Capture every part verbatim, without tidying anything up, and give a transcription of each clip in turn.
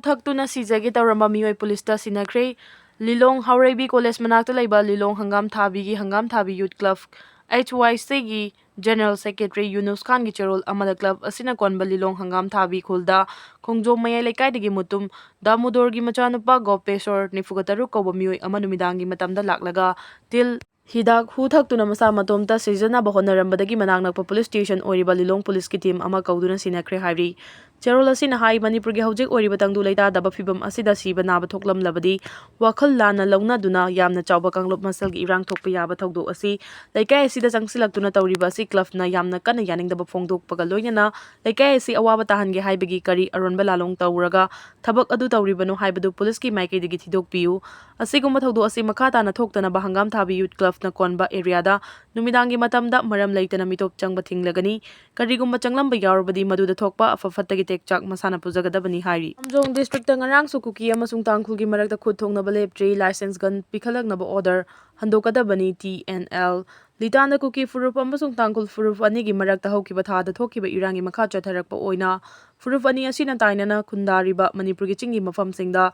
ꯊꯛꯇꯨꯅ ꯁꯤꯖꯒꯦ ꯇꯧꯔꯝꯕ ꯃꯤꯑꯣꯏ ꯄꯨꯂꯤꯁꯇ ꯁꯤꯟꯅꯈ꯭ꯔꯦ꯫ ꯂꯤꯂꯣꯡ ꯍꯥꯎꯔꯩꯕꯤ ꯀꯣꯂꯦꯖ ꯃꯅꯥꯛꯇ ꯂꯩꯕ ꯂꯤꯂꯣꯡ ꯍꯪꯒꯥꯝ ꯊꯥꯕꯤꯒꯤ ꯍꯪꯒꯥꯝ ꯊꯥꯕꯤ ꯌꯨꯠ ꯀ꯭ꯂꯕ, H Y C ꯒꯤ ꯖꯦꯅꯔꯦꯜ ꯁꯦꯀ꯭ꯔꯦꯇꯔꯤ ꯌꯨꯅꯨꯁ ꯈꯥꯟꯒꯤ ꯆꯦꯔꯣꯜ ꯑꯃꯗ ꯀ꯭ꯂꯕ ꯑꯁꯤꯅ ꯀꯣꯟꯕ ꯂꯤꯂꯣꯡ ꯍꯪꯒꯥꯝ ꯊꯥꯕꯤ ꯈꯨꯜꯗ ꯈꯣꯡꯖꯣꯝ ꯃꯌꯥꯏ ꯂꯩꯀꯥꯏꯗꯒꯤ ꯃꯨꯇꯨꯝ ꯗꯥꯃꯨꯗꯣꯔꯒꯤ ꯃꯆꯥꯅꯨꯄꯥ ꯒꯣꯄꯦꯁꯣꯔ ꯅꯤꯐꯨꯒ ꯇꯔꯨꯛ ꯀꯧꯕ ꯃꯤꯑꯣꯏ ꯑꯃ ꯅꯨꯃꯤꯗꯥꯡꯒꯤ ꯃꯇꯝꯗ ꯂꯥꯛꯂꯒ ꯇꯤꯜ ꯍꯤꯗꯥꯛ ꯍꯨ ꯊꯛꯇꯨꯅ ꯃꯁꯥ ꯃꯇꯣꯝꯇ ꯁꯤꯖꯅꯕ ꯍꯣꯠꯅꯔꯝꯕꯗꯒꯤ ꯃꯅꯥꯛ ꯅꯛꯄ ꯄꯨꯂꯤꯁ ꯁ꯭ꯇꯦꯁꯟ ꯑꯣꯏꯔꯤꯕ ꯂꯤꯂꯣꯡ ꯄꯨꯂꯤꯁꯀꯤ ꯇꯤꯝ ꯑꯃ ꯀꯧꯗꯨꯅ ꯁꯤꯟꯅꯈ꯭ꯔꯦ ꯍꯥꯏꯔꯤ꯫ ꯆꯦꯔꯣꯜ ꯑꯁꯤꯅ ꯍꯥꯏ, ꯃꯅꯤꯄꯨꯔꯒꯤ ꯍꯧꯖꯤꯛ ꯑꯣꯏꯔꯤꯕ ꯇꯪꯗꯨ ꯂꯩꯇꯥꯗꯕ ꯐꯤꯕꯝ ꯑꯁꯤꯗ ꯁꯤꯕ ꯅꯥꯕ ꯊꯣꯛꯂꯝꯂꯕꯗꯤ ꯋꯥꯈꯜ ꯂꯥꯟꯅ ꯂꯧꯅꯗꯨꯅ ꯌꯥꯝꯅ ꯆꯥꯎꯕ ꯀꯥꯡꯂꯨꯞ ꯃꯁꯦꯜꯒꯤ ꯏꯔꯥꯡ ꯊꯣꯛꯄ ꯌꯥꯕ ꯊꯧꯗꯣꯛ ꯑꯁꯤ ꯂꯩꯀꯥꯏ ꯑꯁꯤꯗ ꯆꯪꯁꯤꯜꯂꯛꯇꯨꯅ ꯇꯧꯔꯤꯕ ꯑꯁꯤ ꯀ꯭ꯂꯕꯅ ꯌꯥꯝꯅ ꯀꯟꯅ ꯌꯥꯅꯤꯡꯗꯕ ꯐꯣꯡꯗꯣꯛꯄꯒ ꯂꯣꯏꯅꯅ ꯂꯩꯀꯥꯏ ꯑꯁꯤ ꯑꯋꯥꯕ ꯇꯥꯍꯟꯒꯦ ꯍꯥꯏꯕꯒꯤ ꯀꯔꯤ ꯑꯔꯣꯟꯕ ꯂꯥꯂꯣꯡ ꯇꯧꯔꯒ ꯊꯕꯛ ꯑꯗꯨ ꯇꯧꯔꯤꯕꯅꯣ ꯍꯥꯏꯕꯗꯨ ꯄꯨꯂꯤꯁꯀꯤ ꯃꯥꯏꯀꯩꯗꯒꯤ ꯊꯤꯗꯣꯛꯄꯤꯌꯨ꯫ ꯑꯁꯤꯒꯨꯝꯕ ꯊꯧꯗꯣꯛ ꯑꯁꯤ ꯃꯈꯥ ꯇꯥꯅ ꯊꯣꯛꯇꯅꯕ ꯍꯪꯒꯥꯝ ꯊꯥꯕꯤ ꯌꯨꯠ ꯀ꯭ꯂꯕꯅ ꯀꯣꯟꯕ ꯑꯦꯔꯤꯌꯥꯗ ꯅꯨꯃꯤꯗꯥꯡꯒꯤ ꯃꯇꯝꯗ ꯃꯔꯝ ꯂꯩꯇꯅ ꯃꯤꯇꯣꯞ ꯆꯪꯕ ꯊꯤꯡꯂꯒꯅꯤ꯫ ꯀꯔꯤꯒꯨꯝꯕ ꯆꯪꯂꯝꯕ ꯌꯥꯎꯔꯕꯗꯤ ꯃꯗꯨꯗ ꯊꯣꯛꯄ ꯑꯐ ꯐꯠꯇꯒꯤ ꯇꯦꯛꯆꯥꯛ ꯃꯁꯥꯅ ꯄꯨꯖꯒꯗꯕꯅꯤ ꯍꯥꯏꯔꯤ꯫ ꯀꯥꯝꯖꯣꯡ ꯗꯤꯁꯇ꯭ꯔꯤꯛꯇ ꯉꯔꯥꯡꯁꯨ ꯀꯨꯀꯤ ꯑꯃꯁꯨꯡ ꯇꯥꯡꯈꯨꯜꯒꯤ ꯃꯔꯛꯇ ꯈꯨꯠ ꯊꯣꯛꯅꯕ ꯂꯦꯞꯇ꯭ꯔꯤ, ꯂꯥꯏꯁꯦꯟꯁ ꯒꯟ ꯄꯤꯈꯠꯂꯛꯅꯕ ꯑꯣꯔꯗꯔ ꯍꯟꯗꯣꯛꯀꯗꯕꯅꯤ, ꯇꯤ ꯑꯦꯟ ꯑꯦꯜ꯫ ꯂꯤꯇꯥꯟꯗ ꯀꯨꯀꯤ ꯐꯨꯔꯨꯞ ꯑꯃꯁꯨꯡ ꯇꯥꯡꯈꯨꯜ ꯐꯨꯔꯨꯞ ꯑꯅꯤꯒꯤ ꯃꯔꯛꯇ ꯍꯧꯈꯤꯕ ꯊꯥꯗ ꯊꯣꯛꯈꯤꯕ ꯏꯔꯥꯡꯒꯤ ꯃꯈꯥ ꯆꯠꯊꯔꯛꯄ ꯑꯣꯏꯅ ꯐꯨꯔꯨꯞ ꯑꯅꯤ ꯑꯁꯤꯅ ꯇꯥꯏꯅꯅ ꯈꯨꯟꯗꯥꯔꯤꯕ ꯃꯅꯤꯄꯨꯔꯒꯤ ꯆꯤꯡꯒꯤ ꯃꯐꯝꯁꯤꯡꯗ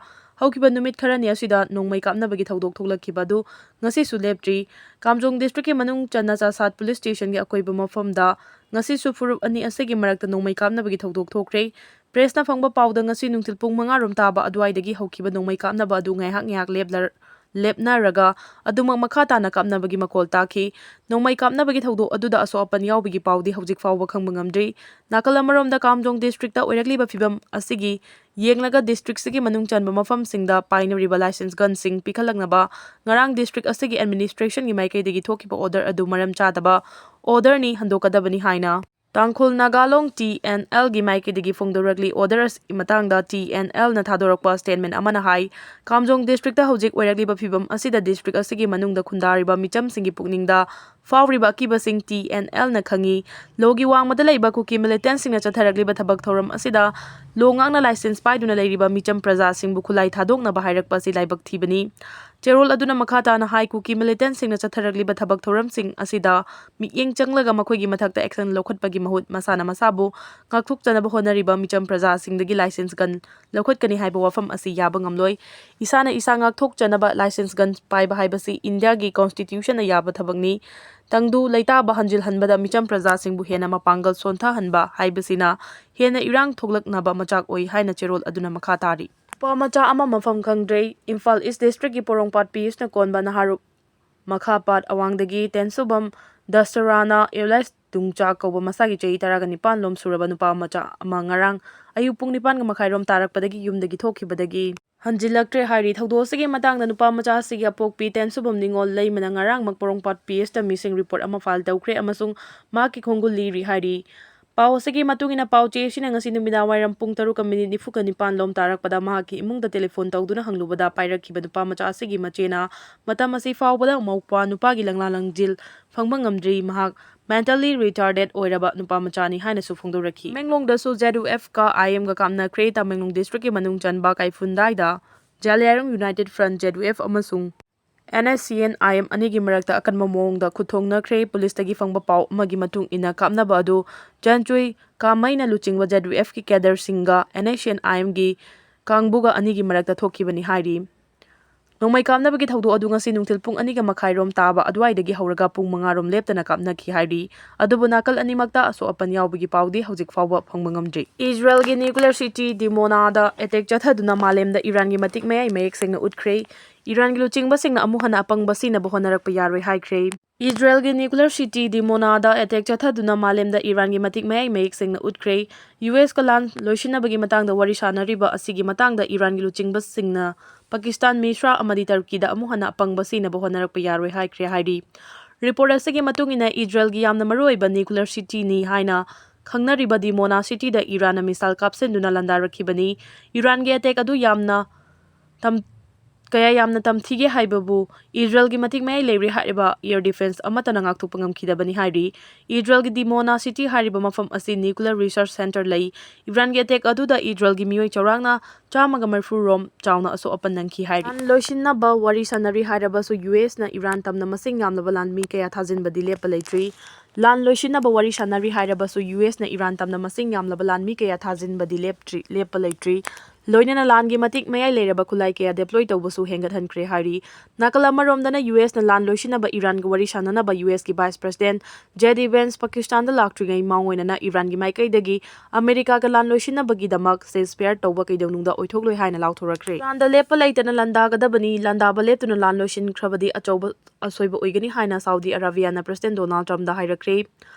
ꯍꯧꯈꯤꯕ ꯅꯨꯃꯤꯠ ꯈꯔꯅꯤ ꯑꯁꯤꯗ ꯅꯣꯡꯃꯩ ꯀꯥꯞꯅꯕꯒꯤ ꯊꯧꯗꯣꯛ ꯊꯣꯛꯂꯛꯈꯤꯕ ꯑꯗꯨ ꯉꯁꯤꯁꯨ ꯂꯦꯞꯇ꯭ꯔꯤ꯫ ꯀꯥꯝꯖꯣꯡ ꯗꯤꯁꯇ꯭ꯔꯤꯛꯀꯤ ꯃꯅꯨꯡ ꯆꯟꯅ ꯆꯥꯁꯥꯠ ꯄꯨꯂꯤꯁ ꯁ꯭ꯇꯦꯁꯟꯒꯤ ꯑꯀꯣꯏꯕ ꯃꯐꯝꯗ ꯉꯁꯤꯁꯨ ꯐꯨꯔꯨꯞ ꯑꯅꯤ ꯑꯁꯤꯒꯤ ꯃꯔꯛꯇ ꯅꯣꯡꯃꯩ ꯀꯥꯞꯅꯕꯒꯤ ꯊꯧꯗꯣꯛ ꯊꯣꯛꯈ꯭ꯔꯦ꯫ ꯄ꯭ꯔꯦꯁꯅ ꯐꯪꯕ ꯄꯥꯎꯗ ꯉꯁꯤ ꯅꯨꯡꯊꯤꯜ ꯄꯨꯡ ꯃꯉꯥ ꯔꯣꯝ ꯇꯥꯕ ꯑꯗꯨꯋꯥꯏꯗꯒꯤ ꯍꯧꯈꯤꯕ ꯅꯣꯡꯃꯩ ꯀꯥꯞꯅꯕ ꯑꯗꯨ ꯉꯥꯏꯍꯥꯛ ꯉꯥꯏꯍꯥꯛ ꯂꯦꯞꯂꯔ-, ꯂꯦꯞꯅꯔꯒ ꯑꯗꯨꯃꯛ ꯃꯈꯥ ꯇꯥꯅ ꯀꯥꯞꯅꯕꯒꯤ ꯃꯈꯣꯜ ꯇꯥꯈꯤ꯫ ꯅꯣꯡꯃꯩ ꯀꯥꯞꯅꯕꯒꯤ ꯊꯧꯗꯣꯛ ꯑꯗꯨꯗ ꯑꯁꯣꯛ ꯑꯄꯟ ꯌꯥꯎꯕꯒꯤ ꯄꯥꯎꯗꯤ ꯍꯧꯖꯤꯛ ꯐꯥꯎꯕ ꯈꯪꯕ ꯉꯝꯗ꯭ꯔꯤ꯫ ꯅꯥꯀꯜ ꯑꯃꯔꯣꯝꯗ ꯀꯥꯝꯖꯣꯡ ꯗꯤꯁꯇ꯭ꯔꯤꯛꯇ ꯑꯣꯏꯔꯛꯂꯤꯕ ꯐꯤꯕꯝ ꯑꯁꯤꯒꯤ ꯌꯦꯡꯂꯒ ꯗꯤꯁꯇ꯭ꯔꯤꯛꯁꯤꯒꯤ ꯃꯅꯨꯡ ꯆꯟꯕ ꯃꯐꯝꯁꯤꯡꯗ ꯄꯥꯏꯅꯔꯤꯕ ꯂꯥꯏꯁꯦꯟꯁ ꯒꯟꯁꯤꯡ ꯄꯤꯈꯠꯂꯛꯅꯕ ꯉꯔꯥꯡ ꯗꯤꯁꯇ꯭ꯔꯤꯛ ꯑꯁꯤꯒꯤ ꯑꯦꯗꯃꯤꯅꯤꯁꯇ꯭ꯔꯦꯁꯟꯒꯤ ꯃꯥꯏꯀꯩꯗꯒꯤ ꯊꯣꯛꯈꯤꯕ ꯑꯣꯔꯗꯔ ꯑꯗꯨ ꯃꯔꯝ ꯆꯥꯗꯕ ꯑꯣꯔꯗꯔꯅꯤ, ꯍꯟꯗꯣꯛꯀꯗꯕꯅꯤ ꯍꯥꯏꯅ ꯇꯥꯡꯈꯨꯜ ꯅꯥꯒꯥꯂꯣꯡ ꯇꯤ ꯑꯦꯟ ꯑꯦꯜꯒꯤ ꯃꯥꯏꯀꯩꯗꯒꯤ ꯐꯣꯡꯗꯣꯔꯛꯂꯤ꯫ ꯑꯣꯔꯗꯔ ꯑꯁꯤꯒꯤ ꯃꯇꯥꯡꯗ ꯇꯤ ꯑꯦꯟ ꯑꯦꯜꯅ ꯊꯥꯗꯣꯔꯛꯄ ꯁ꯭ꯇꯦꯠꯃꯦꯟ ꯑꯃꯅ ꯍꯥꯏ, ꯀꯥꯝꯖꯣꯡ ꯗꯤꯁꯇ꯭ꯔꯤꯛꯇ ꯍꯧꯖꯤꯛ ꯑꯣꯏꯔꯛꯂꯤꯕ ꯐꯤꯕꯝ ꯑꯁꯤꯗ ꯗꯤꯁꯇ꯭ꯔꯤꯛ ꯑꯁꯤꯒꯤ ꯃꯅꯨꯡꯗ ꯈꯨꯟꯗꯥꯔꯤꯕ ꯃꯤꯆꯝꯁꯤꯡꯒꯤ ꯄꯨꯛꯅꯤꯡꯗ ꯐꯥꯎꯔꯤꯕ ꯑꯀꯤꯕꯁꯤꯡ ꯇꯤ ꯑꯦꯟ ꯑꯦꯜꯅ ꯈꯪꯉꯤ꯫ ꯂꯣꯒꯤ ꯋꯥꯡꯃꯗ ꯂꯩꯕ ꯀꯨꯀꯤ ꯃꯤꯂꯤꯇꯦꯟꯁꯤꯡꯅ ꯆꯠꯊꯔꯛꯂꯤꯕ ꯊꯕꯛ ꯊꯧꯔꯝ ꯑꯁꯤꯗ ꯂꯣ ꯉꯥꯛꯅ ꯂꯥꯏꯁꯦꯟꯁ ꯄꯥꯏꯗꯨꯅ ꯂꯩꯔꯤꯕ ꯃꯤꯆꯝ ꯄ꯭ꯔꯖꯥꯁꯤꯡꯕꯨ ꯈꯨꯠꯂꯥꯏ ꯊꯥꯗꯣꯛꯅꯕ ꯍꯥꯏꯔꯛꯄ ꯑꯁꯤ ꯂꯥꯏꯕꯛ ꯊꯤꯕꯅꯤ꯫ ꯆꯦꯔꯣꯜ ꯑꯗꯨꯅ ꯃꯈꯥ ꯇꯥꯅ ꯍꯥꯏ, ꯀꯨꯀꯤ ꯃꯤꯂꯤꯇꯦꯟꯁꯤꯡꯅ ꯆꯠꯊꯔꯛꯂꯤꯕ ꯊꯕꯛ ꯊꯧꯔꯝꯁꯤꯡ ꯑꯁꯤꯗ ꯃꯤꯠꯌꯦꯡ ꯆꯪꯂꯒ ꯃꯈꯣꯏꯒꯤ ꯃꯊꯛꯇ ꯑꯦꯛꯁꯟ ꯂꯧꯈꯠꯄꯒꯤ ꯃꯍꯨꯠ ꯃꯁꯥꯅ ꯃꯁꯥꯕꯨ ꯉꯥꯛꯊꯣꯛꯆꯅꯕ ꯍꯣꯠꯅꯔꯤꯕ ꯃꯤꯆꯝ ꯄ꯭ꯔꯖꯥꯁꯤꯡꯗꯒꯤ ꯂꯥꯏꯁꯦꯟꯁ ꯒꯟ ꯂꯧꯈꯠꯀꯅꯤ ꯍꯥꯏꯕ ꯋꯥꯐꯝ ꯑꯁꯤ ꯌꯥꯕ ꯉꯝꯂꯣꯏ꯫ ꯏꯁꯥꯅ ꯏꯁꯥ ꯉꯥꯛꯊꯣꯛꯆꯅꯕ ꯂꯥꯏꯁꯦꯟꯁ ꯒꯟ ꯄꯥꯏꯕ ꯍꯥꯏꯕꯁꯤ ꯏꯟꯗꯤꯌꯥꯒꯤ ꯀꯣꯟꯁꯇꯤꯇ꯭ꯌꯨꯁꯟꯅ ꯌꯥꯕ ꯊꯕꯛꯅꯤ꯫ ꯇꯪꯗꯨ ꯂꯩꯇꯥꯕ ꯍꯟꯖꯤꯜꯍꯟꯕꯗ ꯃꯤꯆꯝ ꯄ꯭ꯔꯖꯥꯁꯤꯡꯕꯨ ꯍꯦꯟꯅ ꯃꯄꯥꯡꯒꯜ ꯁꯣꯟꯊꯍꯟꯕ ꯍꯥꯏꯕꯁꯤꯅ ꯍꯦꯟꯅ ꯏꯔꯥꯡ ꯊꯣꯛꯂꯛꯅꯕ ꯃꯆꯥꯛ ꯑꯣꯏ ꯍꯥꯏꯅ ꯆꯦꯔꯣꯜ ꯑꯗꯨꯅ ꯃꯈꯥ ꯇꯥꯔꯤ꯫ ꯅꯨꯄꯥ ꯃꯆꯥ ꯑꯃ ꯃꯐꯝ ꯈꯪꯗ꯭ꯔꯦ꯫ ꯏꯝꯐꯥꯜ ꯏꯁ ꯗꯤꯁꯇ꯭ꯔꯤꯛꯀꯤ ꯄꯣꯔꯣꯝꯄꯥꯠ ꯄꯤ ꯑꯦꯁꯅ ꯀꯣꯟꯕ ꯅꯍꯥꯔꯨꯞ ꯃꯈꯥꯄꯥꯠ ꯑꯋꯥꯡꯗꯒꯤ ꯇꯦꯟꯁꯨꯕꯝ ꯗꯁꯔꯥꯅ ꯑꯦꯂꯥꯏꯁ ꯇꯨꯡꯆꯥ ꯀꯧꯕ ꯃꯁꯥꯒꯤ ꯆꯍꯤ ꯇꯔꯥꯒ ꯅꯤꯄꯥꯟ ꯂꯣꯝ ꯁꯨꯔꯕ ꯅꯨꯄꯥ ꯃꯆꯥ ꯑꯃ ꯉꯔꯥꯡ ꯑꯌꯨꯛ ꯄꯨꯡ ꯅꯤꯄꯥꯟꯒ ꯃꯈꯥꯏꯔꯣꯝ ꯇꯥꯔꯛꯄꯗꯒꯤ ꯌꯨꯝꯗꯒꯤ ꯊꯣꯛꯈꯤꯕꯗꯒꯤ ꯍꯟꯖꯤꯜꯂꯛꯇ꯭ꯔꯦ ꯍꯥꯏꯔꯤ꯫ ꯊꯧꯗꯣꯛ ꯑꯁꯤꯒꯤ ꯃꯇꯥꯡꯗ ꯅꯨꯄꯥ ꯃꯆꯥ ꯑꯁꯤꯒꯤ ꯑꯄꯣꯛꯄꯤ ꯇꯦꯟꯁꯨꯕꯝ ꯅꯤꯉꯣꯜ ꯂꯩꯃꯅ ꯉꯔꯥꯡꯃꯛ ꯄꯣꯔꯣꯝꯄꯥꯠ ꯄꯤ ꯑꯦꯁꯇ ꯃꯤꯁꯤꯡ ꯔꯤꯄꯣꯔꯠ ꯑꯃ ꯐꯥꯏꯜ ꯇꯧꯈ꯭ꯔꯦ ꯑꯃꯁꯨꯡ ꯃꯍꯥꯛꯀꯤ ꯈꯣꯡꯒꯨꯜ ꯂꯤꯔꯤ ꯍꯥꯏꯔꯤ꯫ ꯄꯥꯎ ꯑꯁꯤꯒꯤ ꯃꯇꯨꯡ ꯏꯟꯅ, ꯄꯥꯎ ꯆꯦ ꯑꯁꯤꯅ ꯉꯁꯤ ꯅꯨꯃꯤꯗꯥꯡ ꯋꯥꯏꯔꯝ ꯄꯨꯡ ꯇꯔꯨꯛꯀ ꯃꯤꯅꯤꯠ ꯅꯤꯐꯨꯒ ꯅꯤꯄꯥꯟ ꯂꯣꯝ ꯇꯥꯔꯛꯄꯗ ꯃꯍꯥꯛꯀꯤ ꯏꯃꯨꯡꯗ ꯇꯦꯂꯤꯐꯣꯟ ꯇꯧꯗꯨꯅ ꯍꯪꯂꯨꯕꯗ ꯄꯥꯏꯔꯛꯈꯤꯕ ꯅꯨꯄꯥ ꯃꯆꯥ ꯑꯁꯤꯒꯤ ꯃꯆꯦꯅ ꯃꯇꯝ ꯑꯁꯤ ꯐꯥꯎꯕꯗ ꯃꯧꯄ꯭ꯋꯥ ꯅꯨꯄꯥꯒꯤ ꯂꯪꯂꯥ ꯂꯪꯖꯤꯜ ꯐꯪꯕ ꯉꯝꯗ꯭ꯔꯤ, ꯃꯍꯥꯛ mentally retarded ꯑꯣꯏꯔꯕ ꯅꯨꯄꯥ ꯃꯆꯥꯅꯤ ꯍꯥꯏꯅꯁꯨ ꯐꯣꯡꯗꯣꯔꯛꯈꯤ꯫ ꯇꯃꯦꯡꯂꯣꯡꯗꯁꯨ ꯖꯦꯗ ꯌꯨ ꯑꯦꯐꯀ ꯑꯥꯏ ꯑꯦꯝꯒ ꯀꯥꯞꯅꯈ꯭ꯔꯦ꯫ ꯇꯃꯦꯡꯂꯣꯡ ꯗꯤꯁꯇ꯭ꯔꯤꯛꯀꯤ ꯃꯅꯨꯡ ꯆꯟꯕ ꯀꯩꯐꯨꯟꯗꯥꯏꯗ ꯖꯥꯂꯤꯌꯥꯏꯔꯣꯡ united front, Z U F, ꯑꯃꯁꯨꯡ ꯑꯦꯟ ꯑꯦꯁ ꯁꯤ ꯑꯦꯟ ꯑꯥꯏ ꯑꯦꯝ ꯑꯅꯤꯒꯤ ꯃꯔꯛꯇ ꯑꯀꯟꯕ ꯃꯑꯣꯡꯗ ꯈꯨꯠꯊꯣꯡꯅꯈ꯭ꯔꯦ꯫ ꯄꯨꯂꯤꯁꯇꯒꯤ ꯐꯪꯕ ꯄꯥꯎ ꯑꯃꯒꯤ ꯃꯇꯨꯡ ꯏꯟꯅ, ꯀꯥꯞꯅꯕ ꯑꯗꯨ ꯖꯟꯆꯨꯏ ꯀꯥꯃꯩꯅ ꯂꯨꯆꯤꯡꯕ ꯖꯦꯗ ꯌꯨ ꯑꯦꯐꯀꯤ ꯀꯦꯗꯔꯁꯤꯡꯒ ꯑꯦꯟ ꯑꯦꯁ ꯁꯤ ꯑꯦꯟ ꯑꯥꯏ ꯑꯦꯝꯒꯤ ꯀꯥꯡꯕꯨꯒ ꯑꯅꯤꯒꯤ ꯃꯔꯛꯇ ꯊꯣꯛꯈꯤꯕꯅꯤ ꯍꯥꯏꯔꯤ꯫ ꯅꯣꯡꯃꯩ ꯀꯥꯞꯅꯕꯒꯤ ꯊꯧꯗꯣꯛ ꯑꯗꯨ ꯉꯁꯤ ꯅꯨꯡꯊꯤꯜ ꯄꯨꯡ ꯑꯅꯤꯒ ꯃꯈꯥꯏꯔꯣꯝ ꯇꯥꯕ ꯑꯗꯨꯋꯥꯏꯗꯒꯤ ꯍꯧꯔꯒ ꯄꯨꯡ ꯃꯉꯥꯔꯣꯝ ꯂꯦꯞꯇꯅ ꯀꯥꯞꯅꯈꯤ ꯍꯥꯏꯔꯤ꯫ ꯑꯗꯨꯕꯨ ꯅꯥꯀꯜ ꯑꯅꯤꯃꯛꯇ ꯑꯁꯣꯛ ꯑꯄꯟ ꯌꯥꯎꯕꯒꯤ ꯄꯥꯎꯗꯤ ꯍꯧꯖꯤꯛ ꯐꯥꯎꯕ ꯐꯪꯕ ꯉꯝꯗ꯭ꯔꯤ꯫ ꯏꯖꯔꯦꯜꯒꯤ nuclear city ꯗꯤꯃꯣꯅꯥꯗ ꯑꯦꯇꯦꯛ ꯆꯠꯊꯗꯨꯅ ꯃꯥꯂꯦꯝꯗ ꯏꯔꯥꯟꯒꯤ ꯃꯇꯤꯛ ꯃꯌꯥꯏ ꯃꯌꯦꯛ ꯁꯦꯡꯅ ꯎꯠꯈ꯭ꯔꯦ꯫ ꯏꯔꯥꯟꯒꯤ ꯂꯨꯆꯤꯡꯕꯁꯤꯡꯅ ꯑꯃꯨꯛ ꯍꯟꯅ ꯑꯄꯪꯕ ꯁꯤꯅꯕ ꯍꯣꯠꯅꯔꯛꯄ ꯌꯥꯔꯣꯏ ꯍꯥꯏꯈ꯭ꯔꯦ꯫ ꯏꯖꯔꯦꯜꯒꯤ nuclear city ꯗꯤꯃꯣꯅꯥꯗ ꯑꯦꯇꯦꯛ ꯆꯠꯊꯗꯨꯅ ꯃꯥꯂꯦꯝꯗ ꯏꯔꯥꯟꯒꯤ ꯃꯇꯤꯛ ꯃꯌꯥꯏ ꯃꯌꯦꯛ ꯁꯦꯡꯅ ꯎꯠꯈ꯭ꯔꯦ꯫ ꯌꯨ ꯑꯦꯁꯀ ꯂꯥꯟ ꯂꯣꯏꯁꯤꯟꯅꯕꯒꯤ ꯃꯇꯥꯡꯗ ꯋꯥꯔꯤ ꯁꯥꯅꯔꯤꯕ ꯑꯁꯤꯒꯤ ꯃꯇꯥꯡꯗ ꯏꯔꯥꯟꯒꯤ ꯂꯨꯆꯤꯡꯕꯁꯤꯡꯅ ꯄꯥꯀꯤꯁꯇꯥꯟ, ꯃꯤꯁ꯭ꯔꯥ ꯑꯃꯗꯤ ꯇꯔꯀꯤꯗ ꯑꯃꯨꯛ ꯍꯟꯅ ꯑꯄꯪꯕ ꯁꯤꯅꯕ ꯍꯣꯠꯅꯔꯛꯄ ꯌꯥꯔꯣꯏ ꯍꯥꯏꯈ꯭ꯔꯦ ꯍꯥꯏꯔꯤ꯫ ꯔꯤꯄꯣꯔꯠ ꯑꯁꯤꯒꯤ ꯃꯇꯨꯡ ꯏꯟꯅ, ꯏꯖꯔꯦꯜꯒꯤ ꯌꯥꯝꯅ ꯃꯔꯨꯑꯣꯏꯕ nuclear city ꯅꯤ ꯍꯥꯏꯅ ꯈꯪꯅꯔꯤꯕ ꯗꯤꯃꯣꯅꯥ cityꯗ ꯏꯔꯥꯟꯅ missile ꯀꯥꯞꯁꯤꯟꯗꯨꯅ ꯂꯥꯟꯗꯥꯔꯛꯈꯤꯕꯅꯤ꯫ ꯏꯔꯥꯟꯒꯤ ꯑꯦꯇꯦꯛ ꯑꯗꯨ ꯌꯥꯝꯅ ꯇꯝ-, ꯀꯌꯥ ꯌꯥꯝꯅ ꯇꯝꯊꯤꯒꯦ ꯍꯥꯏꯕꯕꯨ ꯏꯖꯔꯦꯜꯒꯤ ꯃꯇꯤꯛ ꯃꯌꯥꯏ ꯂꯩꯔꯦ ꯍꯥꯏꯔꯤꯕ air defense ꯑꯃꯠꯇꯅ ꯉꯥꯛꯊꯣꯛꯄ ꯉꯝꯈꯤꯗꯕꯅꯤ ꯍꯥꯏꯔꯤ꯫ ꯏꯖꯔꯦꯜꯒꯤ ꯗꯤꯃꯣꯅꯥ city ꯍꯥꯏꯔꯤꯕ ꯃꯐꯝ ꯑꯁꯤ nuclear research centre ꯂꯩ꯫ ꯏꯔꯥꯟꯒꯤ attack ꯑꯗꯨꯗ ꯏꯖꯔꯦꯜꯒꯤ ꯃꯤꯑꯣꯏ ꯆꯥꯎꯔꯥꯛꯅ ꯆꯥꯝꯃꯒ ꯃꯔꯤꯐꯨ ꯔꯣꯝ ꯆꯥꯎꯅ ꯑꯁꯣꯛ ꯑꯄꯟ ꯅꯪꯈꯤ ꯍꯥꯏꯔꯤ꯫ ꯂꯥꯟ ꯂꯣꯏꯁꯤꯟꯅꯕ ꯋꯥꯔꯤ ꯁꯥꯟꯅꯔꯤ ꯍꯥꯏꯔꯕꯁꯨ ꯌꯨ ꯑꯦꯁꯅ ꯏꯔꯥꯟ ꯇꯝꯅ ꯃꯁꯤꯡ ꯌꯥꯝꯂꯕ ꯂꯥꯟꯃꯤ ꯀꯌꯥ ꯊꯥꯖꯤꯟꯕꯗꯤ ꯂꯦꯞꯄ ꯂꯩꯇ꯭ꯔꯤ꯫ ꯂꯥꯟ ꯂꯣꯏꯁꯤꯟꯅꯕ ꯋꯥꯔꯤ ꯁꯥꯟꯅꯔꯤ ꯍꯥꯏꯔꯕꯁꯨ ꯌꯨ ꯑꯦꯁꯅ ꯏꯔꯥꯟ ꯇꯝꯅ ꯃꯁꯤꯡ ꯌꯥꯝꯂꯕ ꯂꯥꯟꯃꯤ ꯀꯌꯥ ꯊꯥꯖꯤꯟꯕꯗꯤ ꯂꯦꯞꯇ꯭ꯔꯤ, ꯂꯦꯞꯄ ꯂꯩꯇ꯭ꯔꯤ꯫ ꯂꯣꯏꯅꯅ ꯂꯥꯟꯒꯤ ꯃꯇꯤꯛ ꯃꯌꯥꯏ ꯂꯩꯔꯕ ꯈꯨꯠꯂꯥꯏ ꯀꯌꯥ deploy ꯇꯧꯕꯁꯨ ꯍꯦꯟꯒꯠꯍꯟꯈ꯭ꯔꯦ ꯍꯥꯏꯔꯤ꯫ ꯅꯥꯀꯜ ꯑꯃꯔꯣꯝꯗꯅ ꯌꯨ ꯑꯦꯁꯅ ꯂꯥꯟ ꯂꯣꯏꯁꯤꯟꯅꯕ ꯏꯔꯥꯟꯒ ꯋꯥꯔꯤ ꯁꯥꯟꯅꯅꯕ ꯌꯨ ꯑꯦꯁꯀꯤ vice president J D Vance ꯄꯥꯀꯤꯁꯇꯥꯟꯗ ꯂꯥꯛꯇ꯭ꯔꯤꯉꯩ ꯃꯥꯡꯑꯣꯏꯅꯅ ꯏꯔꯥꯟꯒꯤ ꯃꯥꯏꯀꯩꯗꯒꯤ ꯑꯃꯦꯔꯤꯀꯥꯒ ꯂꯥꯟ ꯂꯣꯏꯁꯤꯟꯅꯕꯒꯤꯗꯃꯛ ceasefire ꯇꯧꯕ ꯀꯩꯗꯧꯅꯨꯡꯗ ꯑꯣꯏꯊꯣꯛꯂꯣꯏ ꯍꯥꯏꯅ ꯂꯥꯎꯊꯣꯔꯛꯈ꯭ꯔꯦ꯫ ꯏꯔꯥꯟꯗ ꯂꯦꯞꯄ ꯂꯩꯇꯅ ꯂꯥꯟꯗꯥꯒꯗꯕꯅꯤ, ꯂꯥꯟꯗꯥꯕ ꯂꯦꯞꯇꯨꯅ ꯂꯥꯟ ꯂꯣꯏꯁꯤꯟꯈ꯭ꯔꯕꯗꯤ ꯑꯆꯧꯕ ꯑꯁꯣꯏꯕ ꯑꯣꯏꯒꯅꯤ ꯍꯥꯏꯅ ꯁꯥꯎꯗꯤ ꯑꯔꯥꯕꯤꯌꯥꯅ President Donald Trumpꯗ ꯍꯥꯏꯔꯛꯈ꯭ꯔꯦ꯫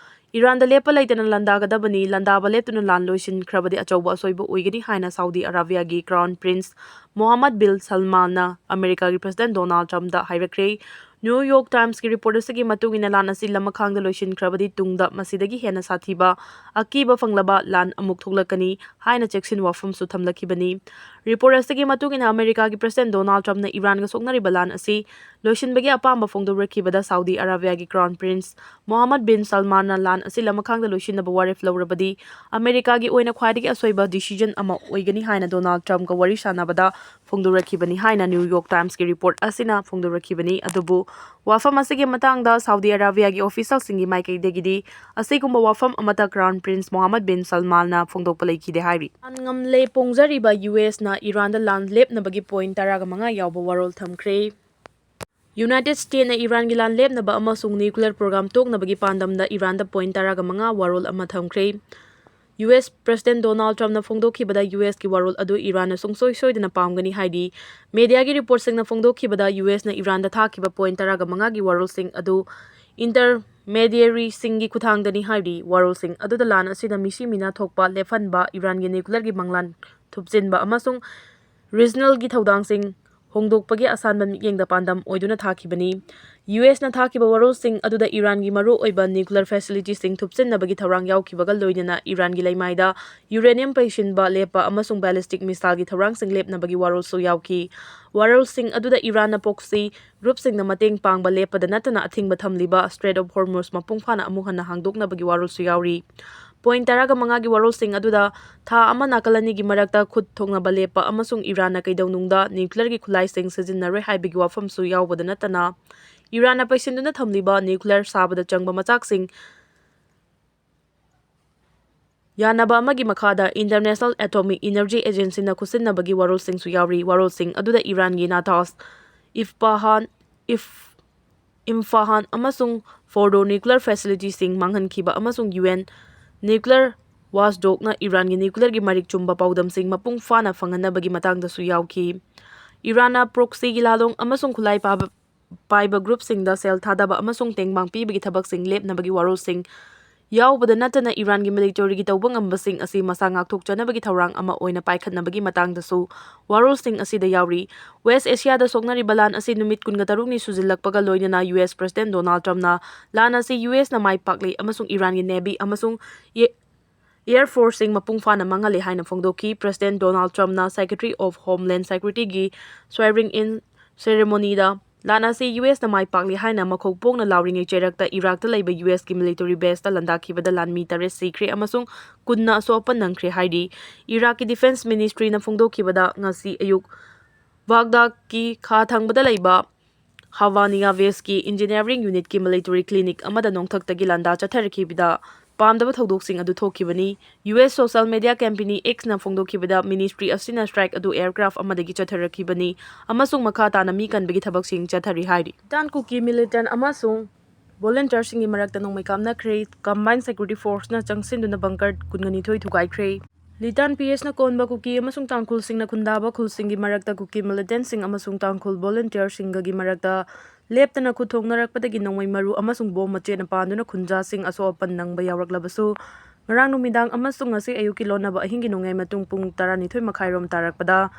ꯏꯔꯥꯟꯗ ꯂꯦꯞꯄ ꯂꯩꯇꯅ ꯂꯥꯟꯗꯥꯒꯗꯕꯅꯤ, ꯂꯥꯟꯗꯥꯕ ꯂꯦꯞꯇꯨꯅ ꯂꯥꯟ ꯂꯣꯏꯁꯤꯟꯈ꯭ꯔꯕꯗꯤ ꯑꯆꯧꯕ ꯑꯁꯣꯏꯕ ꯑꯣꯏꯒꯅꯤ ꯍꯥꯏꯅ ꯁꯥꯎꯗꯤ ꯑꯔꯥꯕꯤꯌꯥꯒꯤ Crown Prince ꯃꯣꯍꯝꯃꯗ ꯕꯤꯟ ꯁꯜꯃꯥꯟꯅ ꯑꯃꯦꯔꯤꯀꯥꯒꯤ President Donald Trumpꯗ ꯍꯥꯏꯔꯛꯈ꯭ꯔꯦ꯫ New York Timesꯀꯤ report ꯑꯁꯤꯒꯤ ꯃꯇꯨꯡ ꯏꯟꯅ ꯂꯥꯟ ꯑꯁꯤ ꯂꯃꯈꯥꯡꯗ ꯂꯣꯏꯁꯤꯟꯈ꯭ꯔꯕꯗꯤ ꯇꯨꯡꯗ ꯃꯁꯤꯗꯒꯤ ꯍꯦꯟꯅ ꯁꯥꯊꯤꯕ ꯑꯀꯤꯕ ꯐꯪꯂꯕ ꯂꯥꯟ ꯑꯃꯨꯛ ꯊꯣꯛꯂꯛꯀꯅꯤ ꯍꯥꯏꯅ ꯆꯦꯛꯁꯤꯟ ꯋꯥꯐꯝꯁꯨ ꯊꯝꯂꯛꯈꯤꯕꯅꯤ꯫ Report ꯑꯁꯤꯒꯤ ꯃꯇꯨꯡ ꯏꯟꯅ ꯑꯃꯦꯔꯤꯀꯥꯒꯤ President Donald Trumpꯅ ꯏꯔꯥꯟꯒ ꯁꯣꯛꯅꯔꯤꯕ ꯂꯥꯟ ꯑꯁꯤ ꯂꯣꯏꯁꯤꯟꯕꯒꯤ ꯑꯄꯥꯝꯕ ꯐꯣꯡꯗꯣꯔꯛꯈꯤꯕꯗ ꯁꯥꯎꯗꯤ ꯑꯔꯥꯕꯤꯌꯥꯒꯤ Crown Prince ꯃꯣꯍꯝꯃꯗ ꯕꯤꯟ ꯁꯜꯃꯥꯟꯅ ꯂꯥꯟ ꯑꯁꯤ ꯂꯃꯈꯥꯡꯗ ꯂꯣꯏꯁꯤꯟꯅꯕ ꯋꯥꯔꯦꯞ ꯂꯧꯔꯕꯗꯤ ꯑꯃꯦꯔꯤꯀꯥꯒꯤ ꯑꯣꯏꯅ ꯈ꯭ꯋꯥꯏꯗꯒꯤ ꯑꯁꯣꯏꯕ decision ꯑꯃ ꯑꯣꯏꯒꯅꯤ ꯍꯥꯏꯅ Donald Trumpꯀ ꯋꯥꯔꯤ ꯁꯥꯟꯅꯕꯗ ꯐꯣꯡꯗꯣꯔꯛꯈꯤꯕꯅꯤ ꯍꯥꯏꯅ New York Timesꯀꯤ report ꯑꯁꯤꯅ ꯐꯣꯡꯗꯣꯔꯛꯈꯤꯕꯅꯤ꯫ ꯑꯗꯨꯕꯨ ꯋꯥꯐꯝ ꯑꯁꯤꯒꯤ ꯃꯇꯥꯡꯗ ꯁꯥꯎꯗꯤ ꯑꯔꯥꯕꯤꯌꯥꯒꯤ officialꯁꯤꯡꯒꯤ ꯃꯥꯏꯀꯩꯗꯒꯤꯗꯤ ꯑꯁꯤꯒꯨꯝꯕ ꯋꯥꯐꯝ ꯑꯃꯠꯇ Crown Prince ꯃꯣꯍꯝꯃꯗ ꯕꯤꯟ ꯁꯜꯃꯥꯟꯅ ꯐꯣꯡꯗꯣꯛꯄ ꯂꯩꯈꯤꯗꯦ ꯍꯥꯏꯔꯤ꯫ ꯂꯥꯟ ꯉꯝꯂꯦ ꯄꯣꯡꯖꯔꯤꯕ ꯌꯨ ꯑꯦꯁꯅ ꯏꯔꯥꯟꯗ ꯂꯥꯟ ꯂꯦꯞꯅꯕꯒꯤ point ꯇꯔꯥꯒ ꯃꯉꯥ ꯌꯥꯎꯕ ꯋꯥꯔꯣꯜ ꯊꯝꯈ꯭ꯔꯦ꯫ United Statesꯅ ꯏꯔꯥꯟꯒꯤ ꯂꯥꯟ ꯂꯦꯞꯅꯕ ꯑꯃꯁꯨꯡ nuclear program ꯇꯣꯛꯅꯕꯒꯤ ꯄꯥꯟꯗꯝꯗ ꯏꯔꯥꯟꯗ point ꯇꯔꯥꯒ ꯃꯉꯥ ꯋꯥꯔꯣꯜ ꯑꯃ ꯊꯝꯈ꯭ꯔꯦ꯫ ꯌꯨ ꯑꯦꯁ President Donald Trumpꯅ ꯐꯣꯡꯗꯣꯛꯈꯤꯕꯗ ꯌꯨ ꯑꯦꯁꯀꯤ ꯋꯥꯔꯣꯜ ꯑꯗꯨ ꯏꯔꯥꯟꯅ ꯁꯨꯡꯁꯣꯏ ꯁꯣꯏꯗꯅ ꯄꯥꯝꯒꯅꯤ ꯍꯥꯏꯔꯤ꯫ Mediaꯒꯤ reportꯁꯤꯡꯅ ꯐꯣꯡꯗꯣꯛꯈꯤꯕꯗ ꯌꯨ ꯑꯦꯁꯅ ꯏꯔꯥꯟꯗ ꯊꯥꯈꯤꯕ point ꯇꯔꯥꯒ ꯃꯉꯥꯒꯤ ꯋꯥꯔꯣꯜꯁꯤꯡ ꯑꯗꯨ intermediaryꯁꯤꯡꯒꯤ ꯈꯨꯠꯊꯥꯡꯗꯅꯤ ꯍꯥꯏꯔꯤ꯫ ꯋꯥꯔꯣꯜꯁꯤꯡ ꯑꯗꯨꯗ ꯂꯥꯟ ꯑꯁꯤꯗ ꯃꯤꯁꯤ ꯃꯤꯅꯥ ꯊꯣꯛꯄ ꯂꯦꯞꯍꯟꯕ, ꯏꯔꯥꯟꯒꯤ nuclearꯒꯤ ꯃꯪꯂꯥꯟ ꯊꯨꯞꯆꯤꯟꯕ ꯑꯃꯁꯨꯡ regionalꯒꯤ ꯊꯧꯗꯥꯡꯁꯤꯡ ꯍꯣꯡꯗꯣꯛꯄꯒꯤ ꯑꯁꯥꯟꯕ ꯃꯤꯠꯌꯦꯡꯗ ꯄꯥꯟꯗꯝ ꯑꯣꯏꯗꯨꯅ ꯊꯥꯈꯤꯕꯅꯤ꯫ ꯌꯨ ꯑꯦꯁꯅ ꯊꯥꯈꯤꯕ ꯋꯥꯔꯣꯜꯁꯤꯡ ꯑꯗꯨꯗ ꯏꯔꯥꯟꯒꯤ ꯃꯔꯨꯑꯣꯏꯕ nuclear facilityꯁꯤꯡ ꯊꯨꯞꯆꯤꯟꯅꯕꯒꯤ ꯊꯧꯔꯥꯡ ꯌꯥꯎꯈꯤꯕꯒ ꯂꯣꯏꯅꯅ ꯏꯔꯥꯟꯒꯤ ꯂꯩꯃꯥꯏꯗ uranium ꯄꯩꯁꯤꯟꯕ ꯂꯦꯞꯄ ꯑꯃꯁꯨꯡ ballistic missileꯒꯤ ꯊꯧꯔꯥꯡꯁꯤꯡ ꯂꯦꯞꯅꯕꯒꯤ ꯋꯥꯔꯣꯜꯁꯨ ꯌꯥꯎꯈꯤ꯫ ꯋꯥꯔꯣꯜꯁꯤꯡ ꯑꯗꯨꯗ ꯏꯔꯥꯟꯅ proxy groupꯁꯤꯡꯅ ꯃꯇꯦꯡ ꯄꯥꯡꯕ ꯂꯦꯞꯄꯗ ꯅꯠꯇꯅ ꯑꯊꯤꯡꯕ ꯊꯝꯂꯤꯕ Strait of Hormuz ꯃꯄꯨꯡ ꯐꯥꯅ ꯑꯃꯨꯛ ꯍꯟꯅ ꯍꯥꯡꯗꯣꯛꯅꯕꯒꯤ ꯋꯥꯔꯣꯜꯁꯨ ꯌꯥꯎꯔꯤ꯫ Point ꯇꯔꯥꯒ ꯃꯉꯥꯒꯤ ꯋꯥꯔꯣꯜꯁꯤꯡ ꯑꯗꯨꯗ ꯊꯥ ꯑꯃ ꯅꯥꯀꯜ ꯑꯅꯤꯒꯤ ꯃꯔꯛꯇ ꯈꯨꯠ ꯊꯣꯛꯅꯕ ꯂꯦꯞꯄ ꯑꯃꯁꯨꯡ ꯏꯔꯥꯟꯅ ꯀꯩꯗꯧꯅꯨꯡꯗ nuclearꯒꯤ ꯈꯨꯠꯂꯥꯏꯁꯤꯡ ꯁꯤꯖꯤꯟꯅꯔꯣꯏ ꯍꯥꯏꯕꯒꯤ ꯋꯥꯐꯝꯁꯨ ꯌꯥꯎꯕꯗ ꯅꯠꯇꯅ, ꯏꯔꯥꯟꯅ ꯄꯩꯁꯤꯟꯗꯨꯅ ꯊꯝꯂꯤꯕ nuclear ꯁꯥꯕꯗ ꯆꯪꯕ ꯃꯆꯥꯛꯁꯤꯡ ꯌꯥꯅꯕ ꯑꯃꯒꯤ ꯃꯈꯥꯗ International Atomic Energy Agencyꯅ ꯈꯨꯠꯁꯤꯟꯅꯕꯒꯤ ꯋꯥꯔꯣꯜꯁꯤꯡꯁꯨ ꯌꯥꯎꯔꯤ꯫ ꯋꯥꯔꯣꯜꯁꯤꯡ ꯑꯗꯨꯗ ꯏꯔꯥꯟꯒꯤ ꯅꯥꯇꯥꯟꯖ, ꯏꯐꯄꯥꯍꯥꯟ, ꯏꯐ-, ꯏꯝꯐꯥꯍꯥꯟ ꯑꯃꯁꯨꯡ ꯐꯣꯔꯗꯣ nuclear facilityꯁꯤꯡ ꯃꯥꯡꯍꯟꯈꯤꯕ ꯑꯃꯁꯨꯡ U N nuclear watchdogꯅ ꯏꯔꯥꯟꯒꯤ nuclearꯒꯤ ꯃꯔꯤꯛ ꯆꯨꯝꯕ ꯄꯥꯎꯗꯝꯁꯤꯡ ꯃꯄꯨꯡ ꯐꯥꯅ ꯐꯪꯍꯟꯅꯕꯒꯤ ꯃꯇꯥꯡꯗꯁꯨ ꯌꯥꯎꯈꯤ꯫ ꯏꯔꯥꯟꯅ proxyꯒꯤ ꯂꯥꯂꯣꯡ ꯑꯃꯁꯨꯡ ꯈꯨꯠꯂꯥꯏ ꯄꯥꯕ-, ꯄꯥꯏꯕ groupꯁꯤꯡꯗ ꯁꯦꯜ ꯊꯥꯗꯕ ꯑꯃꯁꯨꯡ ꯇꯦꯡꯕꯥꯡ ꯄꯤꯕꯒꯤ ꯊꯕꯛꯁꯤꯡ ꯂꯦꯞꯅꯕꯒꯤ ꯋꯥꯔꯣꯜꯁꯤꯡ ꯌꯥꯎꯕꯗ ꯅꯠꯇꯅ ꯏꯔꯥꯟꯒꯤ militaryꯒꯤ ꯇꯧꯕ ꯉꯝꯕꯁꯤꯡ ꯑꯁꯤ ꯃꯁꯥ ꯉꯥꯛꯊꯣꯛꯆꯅꯕꯒꯤ ꯊꯧꯔꯥꯡ ꯑꯃ ꯑꯣꯏꯅ ꯄꯥꯏꯈꯠꯅꯕꯒꯤ ꯃꯇꯥꯡꯗꯁꯨ ꯋꯥꯔꯣꯜꯁꯤꯡ ꯑꯁꯤꯗ ꯌꯥꯎꯔꯤ꯫ West Asiaꯗ ꯁꯣꯛꯅꯔꯤꯕ ꯂꯥꯟ ꯑꯁꯤ ꯅꯨꯃꯤꯠ ꯀꯨꯟꯒ ꯇꯔꯨꯛꯅꯤ ꯁꯨꯖꯤꯜꯂꯛꯄꯒ ꯂꯣꯏꯅꯅ U S President Donald Trumpꯅ ꯂꯥꯟ ꯑꯁꯤ U Sꯅ ꯃꯥꯏ ꯄꯥꯛꯂꯤ ꯑꯃꯁꯨꯡ ꯏꯔꯥꯟꯒꯤ navy ꯑꯃꯁꯨꯡ ꯑꯦ-, air forceꯁꯤꯡ ꯃꯄꯨꯡ ꯐꯥꯅ ꯃꯥꯡꯍꯜꯂꯦ ꯍꯥꯏꯅ ꯐꯣꯡꯗꯣꯛꯈꯤ꯫ President Donald Trumpꯅ Secretary of Homeland Securityꯒꯤ swearing-in ceremonyꯗ ꯂꯥꯟ ꯑꯁꯤ U Sꯅ ꯃꯥꯏ ꯄꯥꯛꯂꯤ ꯍꯥꯏꯅ ꯃꯈꯣꯛ ꯄꯣꯛꯅ ꯂꯥꯎꯔꯤꯉꯩ ꯆꯩꯔꯛꯇ ꯏꯔꯥꯛꯇ ꯂꯩꯕ U Sꯀꯤ military baseꯇ ꯂꯥꯟꯗꯥꯈꯤꯕꯗ ꯂꯥꯟꯃꯤ ꯇꯔꯦꯠ ꯁꯤꯈ꯭ꯔꯦ ꯑꯃꯁꯨꯡ ꯀꯨꯟꯅ ꯑꯁꯣꯛ ꯑꯄꯟ ꯅꯪꯈ꯭ꯔꯦ ꯍꯥꯏꯔꯤ꯫ ꯏꯔꯥꯛꯀꯤ Defense Ministryꯅ ꯐꯣꯡꯗꯣꯛꯈꯤꯕꯗ ꯉꯁꯤ ꯑꯌꯨꯛ ꯕꯥꯒꯗꯥꯗꯀꯤ ꯈꯥ ꯊꯪꯕꯗ ꯂꯩꯕ ꯍꯋꯥꯅꯤꯌꯥ baseꯀꯤ engineering unitꯀꯤ military clinic ꯑꯃꯗ ꯅꯣꯡꯊꯛꯇꯒꯤ ꯂꯥꯟꯗꯥ ꯆꯠꯊꯔꯛꯈꯤꯕꯗ ꯄꯥꯝꯗꯕ ꯊꯧꯗꯣꯛꯁꯤꯡ ꯑꯗꯨ ꯊꯣꯛꯈꯤꯕꯅꯤ꯫ U S social media company Xꯅ ꯐꯣꯡꯗꯣꯛꯈꯤꯕꯗ ministry ꯑꯁꯤꯅ strike ꯑꯗꯨ aircraft ꯑꯃꯗꯒꯤ ꯆꯠꯊꯔꯛꯈꯤꯕꯅꯤ ꯑꯃꯁꯨꯡ ꯃꯈꯥ ꯇꯥꯅ ꯃꯤ ꯀꯟꯕꯒꯤ ꯊꯕꯛꯁꯤꯡ ꯆꯠꯊꯔꯤ ꯍꯥꯏꯔꯤ꯫ ꯂꯤꯇꯥꯟ ꯀꯨꯀꯤ militant ꯑꯃꯁꯨꯡ volunteerꯁꯤꯡꯒꯤ ꯃꯔꯛꯇ ꯅꯣꯡꯃꯩ ꯀꯥꯞꯅꯈ꯭ꯔꯦ꯫ Combined Security Forceꯅ ꯆꯪꯁꯤꯟꯗꯨꯅ bunker ꯀꯨꯟꯒ ꯅꯤꯊꯣꯏ ꯊꯨꯒꯥꯏꯈ꯭ꯔꯦ꯫ ꯂꯤꯇꯥꯟ P Sꯅ ꯀꯣꯟꯕ ꯀꯨꯀꯤ ꯑꯃꯁꯨꯡ ꯇꯥꯡꯈꯨꯜꯁꯤꯡꯅ ꯈꯨꯟꯗꯥꯕ ꯈꯨꯜꯁꯤꯡꯒꯤ ꯃꯔꯛꯇ ꯀꯨꯀꯤ militantꯁꯤꯡ ꯑꯃꯁꯨꯡ ꯇꯥꯡꯈꯨꯜ volunteerꯁꯤꯡꯒꯒꯤ ꯃꯔꯛꯇ ꯂꯦꯞꯇꯅ ꯈꯨꯠ ꯊꯣꯛꯅꯔꯛꯄꯗꯒꯤ ꯅꯣꯡꯃꯩ ꯃꯔꯨ ꯑꯃꯁꯨꯡ bomb ꯃꯆꯦꯠꯅ ꯄꯥꯟꯗꯨꯅ ꯈꯨꯟꯖꯥꯁꯤꯡ ꯑꯁꯣꯛ ꯑꯄꯟ ꯅꯪꯕ ꯌꯥꯎꯔꯛꯂꯕꯁꯨ, ꯉꯔꯥꯡ ꯅꯨꯃꯤꯗꯥꯡ ꯑꯃꯁꯨꯡ ꯉꯁꯤ ꯑꯌꯨꯛꯀꯤ ꯂꯣꯟꯅꯕ ꯑꯍꯤꯡꯒꯤ ꯅꯣꯡꯌꯥꯏ ꯃꯇꯨꯡ ꯄꯨꯡ ꯇꯔꯥꯅꯤꯊꯣꯏ ꯃꯈꯥꯏꯔꯣꯝ ꯇꯥꯔꯛꯄꯗ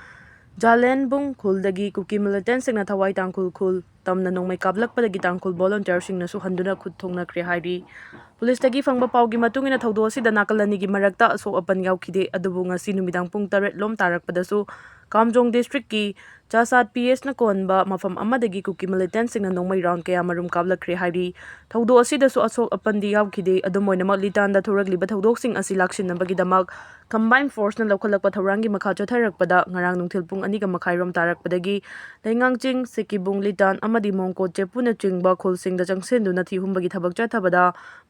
ꯖꯥꯂꯦꯟꯕꯨꯡ ꯈꯨꯜꯗꯒꯤ ꯀꯨꯀꯤ militantꯁꯤꯡꯅ ꯊꯋꯥꯏ ꯇꯥꯡꯈꯨꯜ ꯈꯨꯜ ꯇꯝꯅ ꯅꯣꯡꯃꯩ ꯀꯥꯞꯂꯛꯄꯗꯒꯤ ꯇꯥꯡꯈꯨꯜ volunteerꯁꯤꯡꯅꯁꯨ ꯍꯟꯗꯨꯅ ꯈꯨꯠ ꯊꯣꯛꯅꯈ꯭ꯔꯦ ꯍꯥꯏꯔꯤ꯫ ꯄꯨꯂꯤꯁꯇꯒꯤ ꯐꯪꯕ ꯄꯥꯎꯒꯤ ꯃꯇꯨꯡ ꯏꯟꯅ, ꯊꯧꯗꯣꯛ ꯑꯁꯤꯗ ꯅꯥꯀꯜ ꯑꯅꯤꯒꯤ ꯃꯔꯛꯇ ꯑꯁꯣꯛ ꯑꯄꯟ ꯌꯥꯎꯈꯤꯗꯦ, ꯑꯗꯨꯕꯨ ꯉꯁꯤ ꯅꯨꯃꯤꯗꯥꯡ ꯄꯨꯡ ꯇꯔꯦꯠ ꯂꯣꯝ ꯇꯥꯔꯛꯄꯗꯁꯨ ꯀꯥꯝꯖꯣꯡ districtꯀꯤ ꯆꯥꯁꯥꯠ PSꯅ ꯀꯣꯟꯕ ꯃꯐꯝ ꯑꯃꯗꯒꯤ ꯀꯨꯀꯤ militantꯁꯤꯡꯅ ꯅꯣꯡꯃꯩ round ꯀꯌꯥ ꯃꯔꯨꯝ ꯀꯥꯞꯂꯛꯈ꯭ꯔꯦ ꯍꯥꯏꯔꯤ꯫ ꯊꯧꯗꯣꯛ ꯑꯁꯤꯗꯁꯨ ꯑꯁꯣꯛ ꯑꯄꯟꯗꯤ ꯌꯥꯎꯈꯤꯗꯦ꯫ ꯑꯗꯨꯝ ꯑꯣꯏꯅꯃꯛ, ꯂꯤꯇꯥꯟꯗ ꯊꯣꯔꯛꯂꯤꯕ ꯊꯧꯗꯣꯛꯁꯤꯡ ꯑꯁꯤ ꯂꯥꯛꯁꯤꯟꯅꯕꯒꯤꯗꯃꯛ combined forceꯅ ꯂꯧꯈꯠꯂꯛꯄ ꯊꯧꯔꯥꯡꯒꯤ ꯃꯈꯥ ꯆꯠꯊꯔꯛꯄꯗ ꯉꯔꯥꯡ ꯅꯨꯡꯊꯤꯜ ꯄꯨꯡ ꯑꯅꯤꯒ ꯃꯈꯥꯏꯔꯣꯝ ꯇꯥꯔꯛꯄꯗꯒꯤ ꯂꯩꯉꯥꯡꯆꯤꯡ, ꯁꯤꯀꯤꯕꯨꯡ, ꯂꯤꯇꯥꯟ ꯑꯃꯗꯤ ꯃꯣꯡꯀꯣꯠ ꯆꯦꯄꯨꯅꯆꯤꯡꯕ ꯈꯨꯜꯁꯤꯡꯗ ꯆꯪꯁꯤꯟꯗꯨꯅ ꯊꯤꯍꯨꯝꯕꯒꯤ ꯊꯕꯛ ꯆꯠꯊꯕꯗ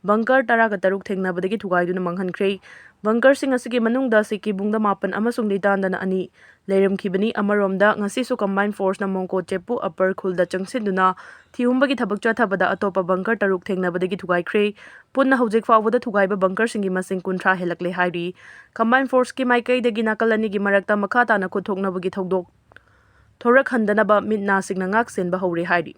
bunker ꯇꯔꯥꯒ ꯇꯔꯨꯛ ꯊꯦꯡꯅꯕꯗꯒꯤ ꯊꯨꯒꯥꯏꯗꯨꯅ ꯃꯥꯡꯍꯟꯈ꯭ꯔꯦ꯫ Bunkerꯁꯤꯡ ꯑꯁꯤꯒꯤ ꯃꯅꯨꯡꯗ ꯁꯤꯀꯤꯕꯨꯡꯗ ꯃꯥꯄꯟ ꯑꯃꯁꯨꯡ ꯂꯤꯇꯥꯟꯗꯅ ꯑꯅꯤ ꯂꯩꯔꯝꯈꯤꯕꯅꯤ꯫ ꯑꯃꯔꯣꯝꯗ, ꯉꯁꯤꯁꯨ combined forceꯅ ꯃꯣꯡꯀꯣꯠ ꯆꯦꯄꯨ upper ꯈꯨꯜꯗ ꯆꯪꯁꯤꯟꯗꯨꯅ ꯊꯤꯍꯨꯝꯕꯒꯤ ꯊꯕꯛ ꯆꯠꯊꯕꯗ ꯑꯇꯣꯞꯄ bunker ꯇꯔꯨꯛ ꯊꯦꯡꯅꯕꯗꯒꯤ ꯊꯨꯒꯥꯏꯈ꯭ꯔꯦ꯫ ꯄꯨꯟꯅ ꯍꯧꯖꯤꯛ ꯐꯥꯎꯕꯗ ꯊꯨꯒꯥꯏꯕ bunkerꯁꯤꯡꯒꯤ ꯃꯁꯤꯡ ꯀꯨꯟꯊ꯭ꯔꯥ ꯍꯦꯜꯂꯛꯂꯦ ꯍꯥꯏꯔꯤ꯫ Combined forceꯀꯤ ꯃꯥꯏꯀꯩꯗꯒꯤ ꯅꯥꯀꯜ ꯑꯅꯤꯒꯤ ꯃꯔꯛꯇ ꯃꯈꯥ ꯇꯥꯅ ꯈꯨꯠ ꯊꯣꯛꯅꯕꯒꯤ ꯊꯧꯗꯣꯛ ꯊꯣꯔꯛꯍꯟꯗꯅꯕ ꯃꯤꯠ ꯅꯥꯁꯤꯡꯅ ꯉꯥꯛ ꯁꯦꯟꯕ ꯍꯧꯔꯦ ꯍꯥꯏꯔꯤ꯫